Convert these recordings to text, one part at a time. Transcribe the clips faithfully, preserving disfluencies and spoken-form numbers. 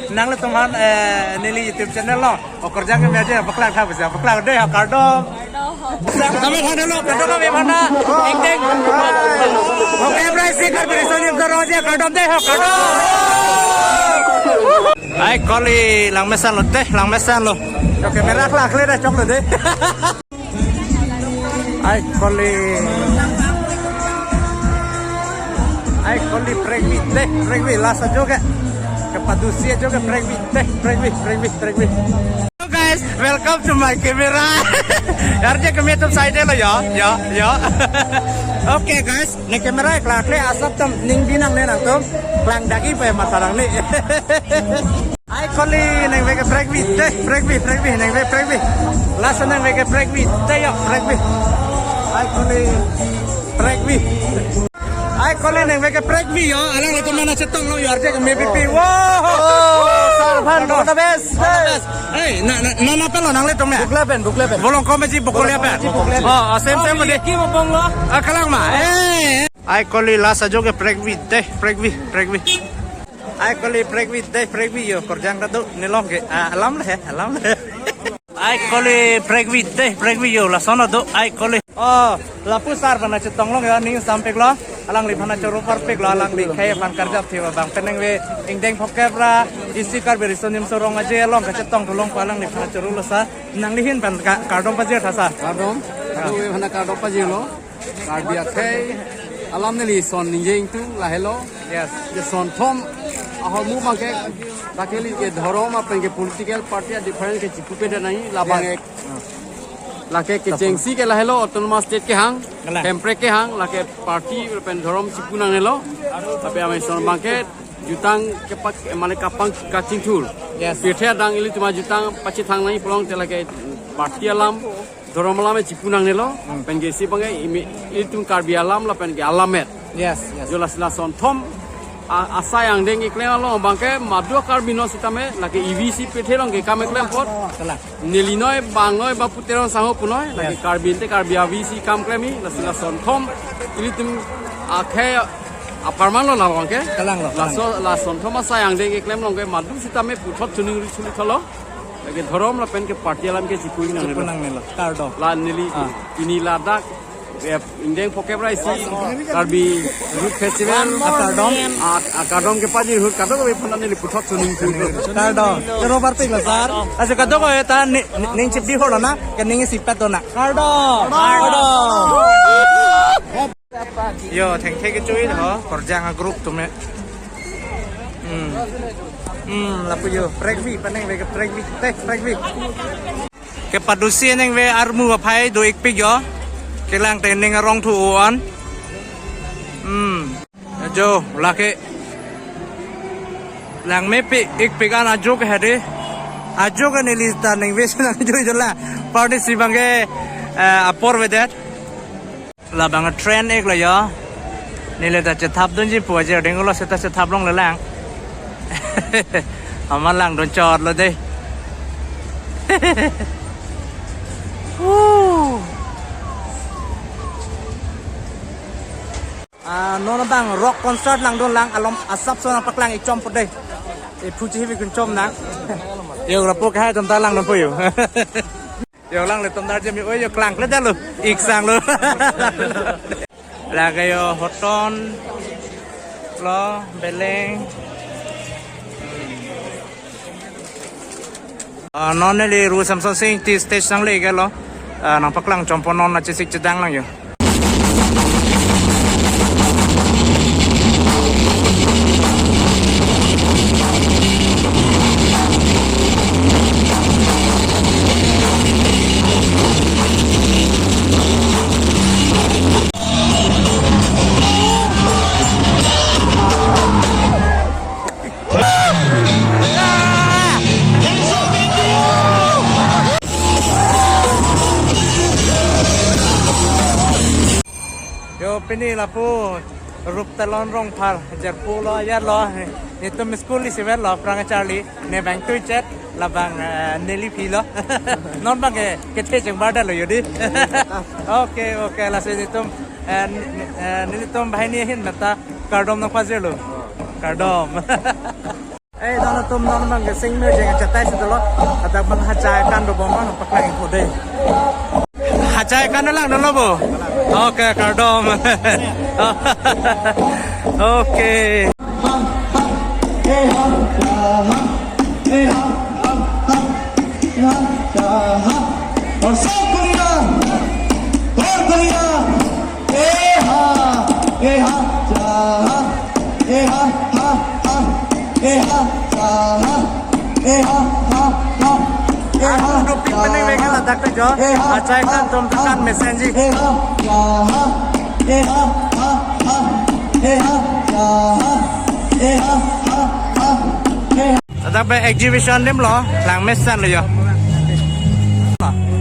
Nanglitum aphan, eh, neli YouTube channel lo. Okorjang ke meje paklang tha bisa paklang dei ha kardom. Kami than lo kardom kami mana. Ingdeng. Oke, bro, si Karbi Riso Nimso Rong Aje kardom dei ha kardom. Ai koli lang mesan lo dei, lang mesan lo. Oke, merak lah kle dah chok lo dei. Ai koli. Ai koli prekvi dei, prekvi lasa ajo ke. Kepadusi ajo ke prekvi dei, prekvi, prekvi, prekvi. Hello guys, welcome to my camera. Arje kami atum side lo ya, ya, ya. Okay guys, ne camera klang kle asap atum ning binang ne nangtum. Klang dagi pe mata nangne. Ai koli nangvek ke prekvi dei, prekvi, prekvi, nangvek prekvi. Lasa nangvek ke prekvi dei ya, prekvi. Ai koli prekvi. Ai koli nangvek ke prekvi ya, alanglitum mana chetong lo ya, arje ke M V P. Wow! Oh, sir, aphan all the best. Hey, na, na, na, na pen lo nanglitum ya? Bukla pen, bukla pen. Bolong komiji bukla pen. Bukla pen. Oh, oh, same, same dei. Ki bong lo? Ah, kalang ma. Eh. Ai koli lasa ajo ke prekvi dei, prekvi, prekvi. Ai koli prekvi dei, prekvi yo, korjang ta do, ne long ke, ah, alam le, alam le. Ai koli prekvi dei, prekvi yo, lason do, ai koli. Oh, lapu sir aphan chetong long ya, ning sampik lo, alangliphan choro parpik lo, alangli khei aphan karjap thiva bang penang ve, ingdeng phokep ra, isi Karbi Riso Nimso Rong Aje along kachetong thu long pa alangliphan choro lo sir, nangli ahin pen ka-, kardom pajir tha sir. Kardom, ah. Kardom aphan kardom pajir lo. Karbi akhei alam neli son ningje ingtung lahelo. Yes. Je son thom ahormu abang ke, dakeli ke dhorom apen ke political party a-difference ke chipupe da nai labang, yes, ek. Lake kechengsi ke lahelo autonomous state kehang, kalang, Hemprek kehang, lake party pen dhorom chipu nangnelo. Tapi amei son abang ke jutang kepak mane kapang kachingthur. Yes. Pirthe adang ilitum ajutang pachethang nai pulote lake party alam dhorom alam chipu nangnelo, hmm, pen ke isi abang ke imi, ilitum Karbi alam lapen ke alamet. Yes, yes. Jo lasi lason thom, a-, asai angdeng keklem along abang ke madu Karbi non sitame, lake E V C pirthe along ke kam keklem apot. Kalang. Neli noi, bang noi, Bapu Terang Sangho punoi, lake, yes, Karbi ante Karbi a-V C kam klem-i, lasi lason thom, ilitum akhei apharman lo labang ke. Kalang lo, kalang. Laso, lason thom asai angdeng keklem along ke madu sitame puthot chuning ri chuli thalo. Lake dhorom lapen ke party alam ke chipu nangnelo. Chipu nangnelo. Kardom. La neli, ah, pini ladak, eh, ingdeng phokep ra isi Karbi Youth Festival. Akardom. A-, akardom kepajir ahut kadokave aphan neli puthot chuning thu. Kardom. Choro parpik lo sir. Aso kadokave ta ni, ni, ning chipdi holo na, ke ning isipet do na. Kardom. Kardom. Yo, thengthe kechui ho, korjang a-group atum e. Hmm. Hmm, lapu yo, prekvi, paneng ve ke prekvi, teh, prekvi. Kepadusi neng ve armu aphai do-ikpik yo. Kelang te ning arong thu on. Hmm. Jo, lake. Lang mepik-ikpik an ajo ke hade. Ajo ke neli ta neng ve nang jo jo la. Party si abang ke, eh, apor vedet. Labang train-ik lo yo. Neli ta chethap dunji pu ajer ding lo seta chethap longle lang. Ama langdun chot lo dei. Woo. Ah, non abang rock concert langdun lang alom asapso nangpaklang-ik chompo dei. Ephu chihivi kun chom nang. Yo, lapu kahai atum ta langdunpo yo. Yo, alanglitum ta arjemi, oi yo, klangkledetlo, iksanglo. Lake yo hoton lo, beleng. Ah, non neli Ru Samson Sing Ingti stage nangle-iklo. Ah, nangpaklang chompo non nangchesik chedang lang yo. Yo, pini lapu Ruptalon Rongphar, Jarpo lo, ya lo, netum school isi vet lo, aphrang charli, ne bang tui chet, labang, eh, neli phi lo. Non abang ke, kethe chengbar detlo yo dei. Okay, okay, lasi netum, eh, n-, eh, nelitum banghini ahin meta, kardom nangpajirlo. Kardom. Eh, don atum non abang ke singmir jeng achetai si dolo. Ladak abang hachai kan dobom abang paklang ikpo dei. Hachai kan lang dolo bo. Okay, kardom. Okay. Atum dopik penang vek ladak ta jo. Achai kan atum tekan mesenji. Ladak pen exhibition adim lo, lang mesen lo jo.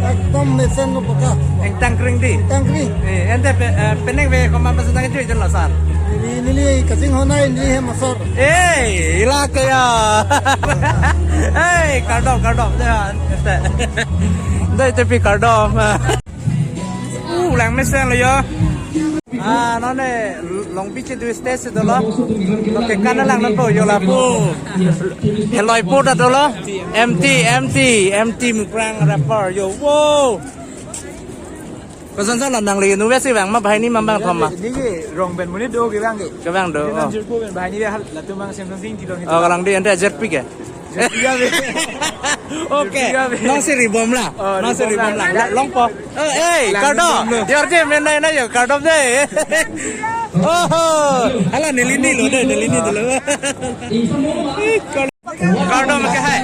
Ekdom mesen lo paka. Ingtang kring dei. Ingtang kring. Eh, ante pe, eh, penang vek komat mesen tang itu lo sar. Neli, neli kachinghon ai, neli hem asor. Eh, ila kaya. Eh, kardom, kardom. Dei, ante. Dei, tepi kardom. Uh, lang mesen lo jo. Ah, non ne Long Beach itu stage si dolo. Okay, kan lang non po jo lapu. Heloi po ta dolo. M T, M T, M T Mukrang rapper jo. Wow. Koson son nangli nu vesi vang ma banghini ma bang thom ma. Neli ke rong pen monit do kevang ke. Kevang do. Neli oh. Nang jirpo pen banghini dia hal latum bang sem sing tidong. Oh, kalang dei ante ajer pi ke. Jirpi ya be. Okay. Jirpi ya be. Nang si ribom la. Oh, nang si ribom ribom la. La, long po. Oh, eh, lang kardom. Ribom lo. Diar je men nai na jo kardom dei. Oh, hala neli ni lo dei, neli ni lo. Kardom ke hai.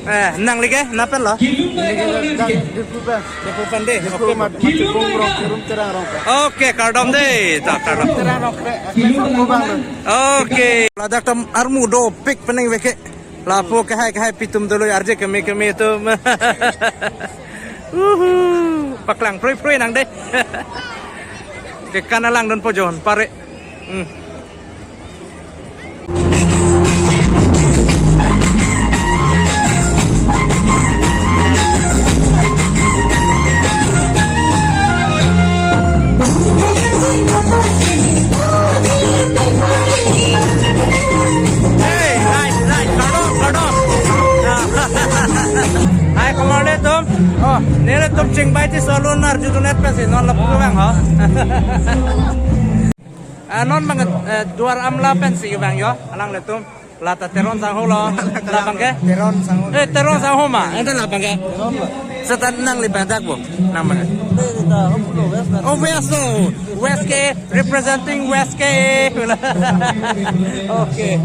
Eh, nangli ke, nangpen lo? Diphu pen. Diphu pen dei. Diphu okay. Mat, mat Diphu rong, rum Terang rong. Okay, kardom dei. Ta kardom. Terang rong kre. Kre song bang lo. Okay. Ladak tam armu dopik penang vek ke. Lapu ke hai ke hai pi atum dolo arje keme keme atum. Uhu. Paklang proi proi nang dei. Ke kan lang don po jo pare. Hmm. Hey, nice, nice. Kardom, kardom. Hai, komarli atum. Oh, nelitum chingbai ti solo nar judunet pensi non lapu vang ho. Ah, non bang, eh, Duar Amla pensi vang jo, alanglitum. Lata Teron sangho lo, labang ke? Teron sangho. Eh, Teron sangho ma, ante labang ke? Teron lo. Seta nangli pen dak bo, nang mana? Neli ta hum lo West na. Oh, West lo. West ke, representing West ke. Okay.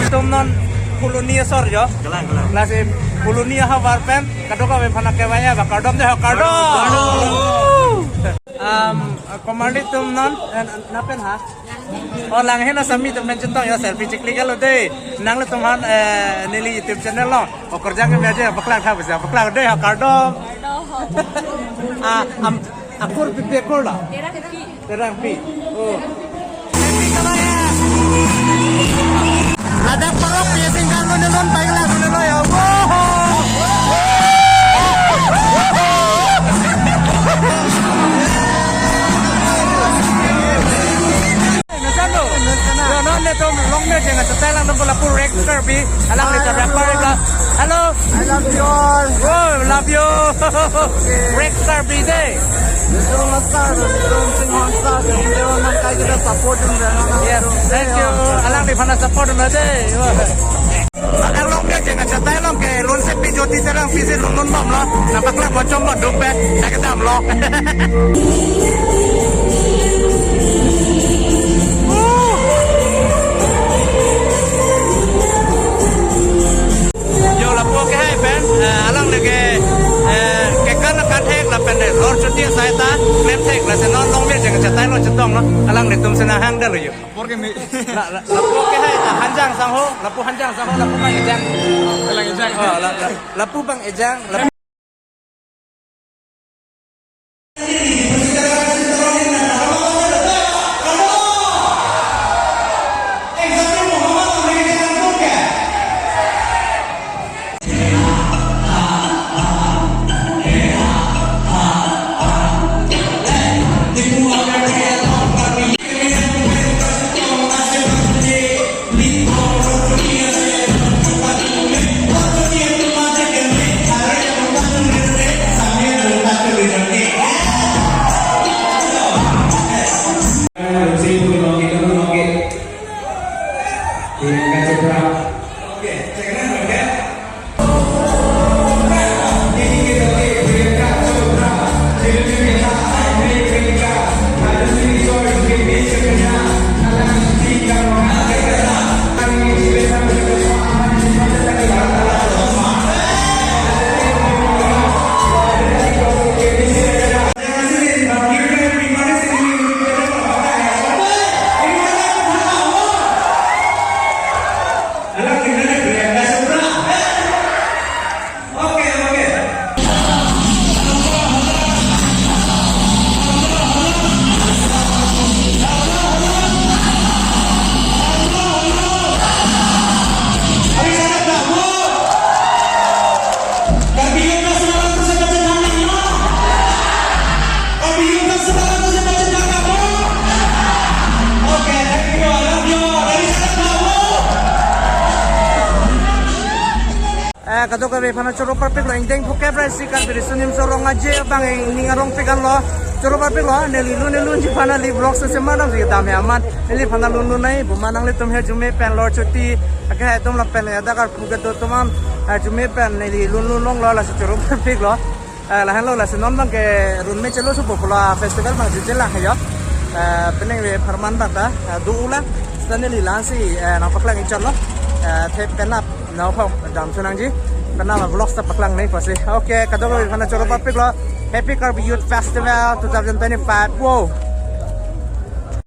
Atum non Phuloni asor jo. Kalang, kalang. Lasi Phuloni ahavar pen kadokave aphan kevang ya ba kardom dei ho, kardom. Kardom. Um, komarli atum non, eh, nangpen ha? Oh, lang hena sami atum pen chetong jo, selfie cheklik lo dei. Nanglitum aphan, eh, neli YouTube channel lo. Oh, kerja ke meja paklang tha bisa, paklang dei ho, kardom. Kardom. Ah, am, akur pipi akur lo? Terang pi. Terang pi. Oh. Ladak parok pi singkan lo, non pangla lo ya. Wow. Nasaan lo? Yo, non nelitum longmir jeng achetai lang dun po lapu Rex Karbi. Alanglitum rapper lo. Hello. I love you all. Oh, love you. Rex Karbi dei. Nelitum masa, nelitum chinghon sa, nelitum nang kai kita support dun dei, nang Yes, nelitum. Thank you. Alangliphan support dun dei. Along ke jeng achetai along ke lun se pi joti terang pisi lun lun bom lo. Nangpaklang bom chom bom dum pe. Dak kedam lo. Yo lapu ke hai pen, eh, alangli ke, eh, kekan akan thek lapen de lor chuti asai ta klem thek lasi non longmir jeng achetai lo chetong lo alanglitum si nanghang detlo yo. Apor ke me. La, la, lapu ke hai ta Hanjang sangho, lapu Hanjang sangho, lapu bang ejang. Kalang ejang. Oh, la, la, lapu bang ejang, lapu Eh, kadokave aphan choro parpiklo, ingdeng phokep ra isi Karbi Riso Nimso Rong Aje abang ning arong pik anlo. Choro parpiklo, neli lun neli lunji aphan neli vlog sesema damsi kedam he amat. Neliphan lun lun nai, buma nanglitum he arjume pen lor choti, ake hai atum lapen ya dakar phuket do atum an, eh, arjume pen neli lun lun longlo, lasi choro parpiklo. Eh, lahenlo, lasi non abangke run me chelo supo pulo, festival abang jujela he jo. Eh, penang ve pharman abang ta, eh, do ula, seta neli la-ansi, eh, nangpaklang inchotlo. Eh, the penap nangpho damthu nangji. Penap vlogs ta paklang nangpo si. Okay, kadokave aphan choro parpiklo. Happy Karbi Youth Festival two thousand twenty-five. Wow.